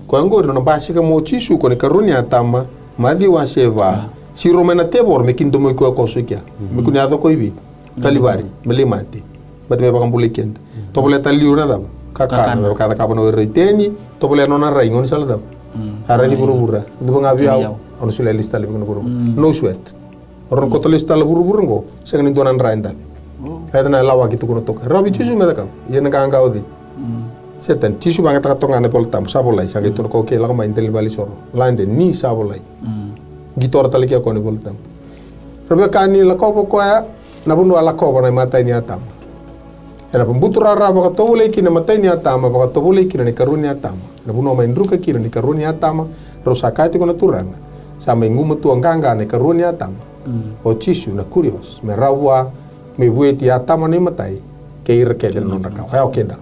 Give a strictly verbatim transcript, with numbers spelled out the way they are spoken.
Koya oqori nona basika mai o Jisu, ko na ikarua ni Atama, Maciu wase va. Siro mai na tevoro me kidua mai koya ko sui kea. Me kua ni yaco koya i vei? Kalivari, me lai mate. Mate me vakabulai keda. Tovolea tale liu na cava? Kakana. Kakana. Me vaka cakava na were i Iteni, tovolea nona rai, gaunisala cava? A raici vuravura. Cuva ga vei au, au na solia lesu tale vei iko na vuravura. No sweat. O rau na koto lesu tale vuravura oqo, sega ni dua na dra e dabe. Raica na lawa ki tukuna toka. Rawa vei Jisu me cakava. Ia na qaqa o cei? Setani. Jisu vakayagataka toka ga na iVolatabu, sa volai, sa qai tukuna o koya, okay, lako mai, dela ni vale soro. Lade, ni sa volai. Qitora tale kina o koya na iVolatabu. Rau via kaya ni lakova o koya na vanua a lakova na imatai ni Atama. Ena buturara vakatovolei kina na imatai ni Atama, vakatovolei kina na ikarua ni Atama. Na vanua mai druka kina na ikarua ni Atama, rau sa kaya tiko na Turaga. Sa mai gumatua qaqa na ikarua ni Atama. O Jisu na kurios, me rawa vua me vueti Atama na imatai, kei ira kece na nodra kawa. Oya o keda.